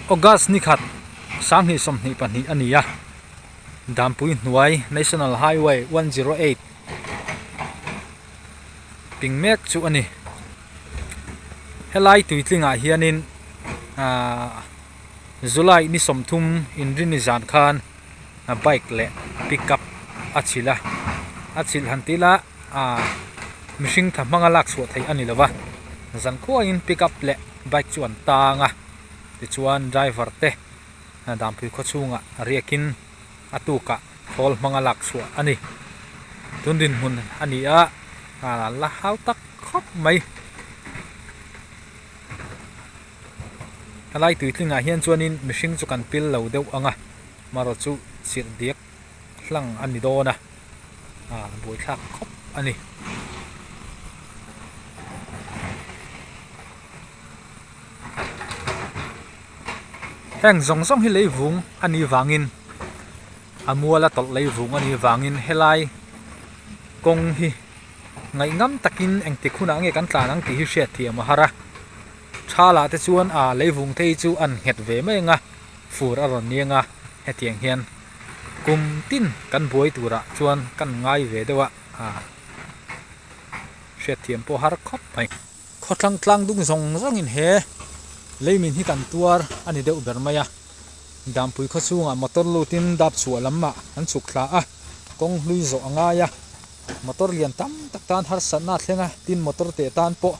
August ni khat 2022 a ni a, Dampui hnuai National Highway 108 ping mek chu a ni. Helai tuitlingah hianin ahh July ni 30 inrinni zan khan bike leh pickup a chhilh a, a chhilh han tih lah ahh mihring tha hmanga lak chhuah theih a ni lo va, zan khuaiin pickup leh bike chu an tang a, tichuan driver te Dampui khaw chhungah riakin a tukah khawl hmanga lak chhuah a ni. Tun dinhmun a ni a, a la hau tak khawp mai. Helai tuitlingah hian chuanin mihring chu kan pil lo deuh ang a, marawh chu chirh diak hlang a ni dawn a, ah buaithlak khawp a ni. Heng zawng zawng hi leivung a nih vangin a muala tawlh leivung a nih vangin helai kawng hi ngaihngam takin engtik hunah nge kan tlan ang tih hi hriatthiam a har a. Thala te chuan a leivung te hi chu an nghet ve mai ang a, fur a rawn ni ang a, hetiang hian kum tin kan buai turah chuan kan ngai ve deuh a, ah hriatthiam pawh har khawp mai. Khawthlang tlang dung zawng zawngin he leimin hi kan tuar a ni deuh ber mai a, Dampui khaw chhungah motor lutin dap chhuah lamah an chhuk thla a, kawng hlui zawh a ngai a, motor lian tam tak tan harsatna a thleng a, tin motor teh tan pawh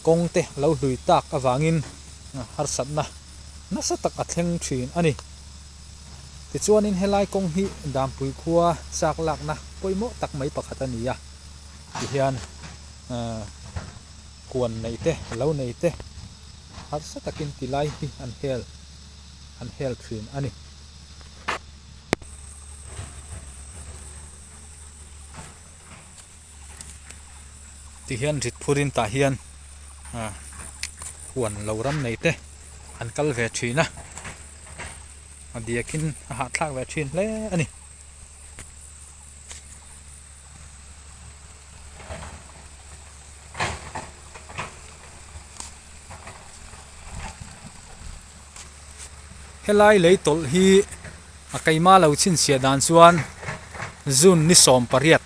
kawng te a lo hlui tak avangin harsatna nasa tak a thleng thin a ni. Tichuanin helai kawng hi Dampui khua chak lakna pawimawh tak mai pakhat a ni a, tihian huan nei te, lo nei te harsa takin ti lai hi an hel an hel thin a ni. Tihian rit phurin tah hian ah huan lo ram nei te an kal ve thin a, a diakin a hahthlak ve thin hle a ni. Helai lei tawlh hi a keima lo chhinchhiah dan chuan June ni 18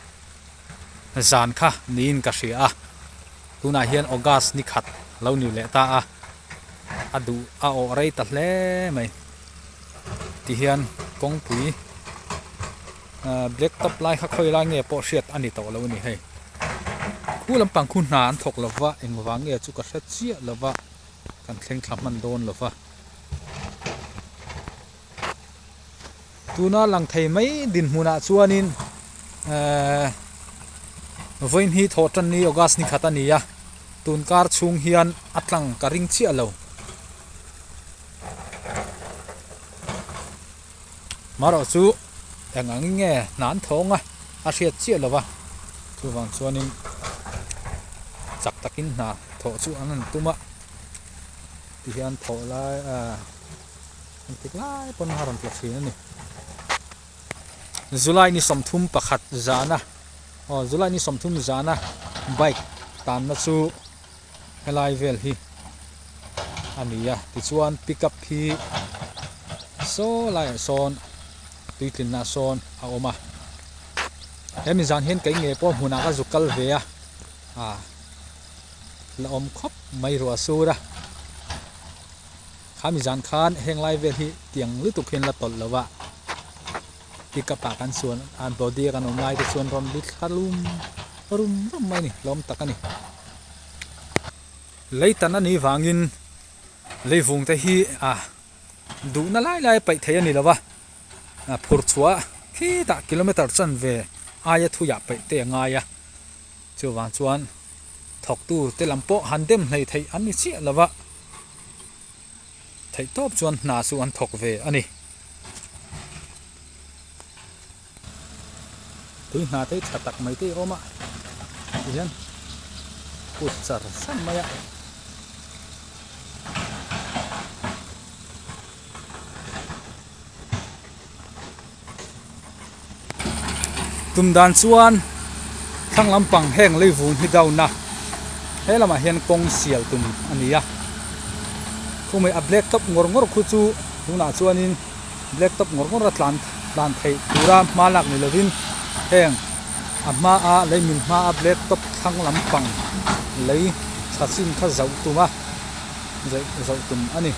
zan kha niin ka hria a, tunah hian August ni khat lo ni leh ta a, a duh a awh rei ta hle mai tihian kawngpui Black top lai kha khawi lai nge pawh hriat a ni tawh lo a ni hei. Khu lampang khu hna an thawk lova engvang nge chu ka hre chiah lova kan thleng thla hman dawn lova. Tuna lang thei mai dinhmunah chuanin ehh vawiin hi thawh tan ni August ni khat a ni a, tun kar chhung hian a tlang ka ring chiah lo. Marawh chu eng ang in nge hna an thawng a, a hriat chiah lo va, chuvang chuanin chak takin hna thawh chu an han tum a, tihian thawh lai ah engtik lai pawn a rawn tla thin a ni. July ni 31 zana aw July ni 30 zana bike tanna chu helai vel hi a ni a tichuan pickup hi saw laiah sawn tuitlinna sawn a awm a hemi zan hian kei nge pawh hmunah ka zuk kal ve a ah la awm khawp mai ruah sur a khami zan khan heng lai vel hi tiang lutuk hian la tawlh lo va pickup ah kan chuan a body a kan awm lai te chuan rawn ri thla rum rum rum mai a ni hlawm tak a ni. Lei tan a nih vangin leivung te hi a duhna lai lai paih theih a ni lo va, a phur chhuah khitah kilometer chanve aia thuiah paih te a ngai a, chuvang chuan thawktu te lam pawh han dem hlei theih an ni chiah lo va, theih tawp chuan hna chu an thawk ve a ni. Tui hna te hi tha tak mai te hi a awm a tihian put char char mai a. Tum dan chuan thlang lampang heng leivung hi down a he lamah hian kawng sial tum a ni a. Khumei a black top ngawr ngawr khu chu tunah chuanin black top ngawr ngawr a tlan tlan theih tura hma lak ni lovin heng a hmaa lei min hmaa black top thlang lampang lei tha chin kha zauh tum a zauh tum a ni.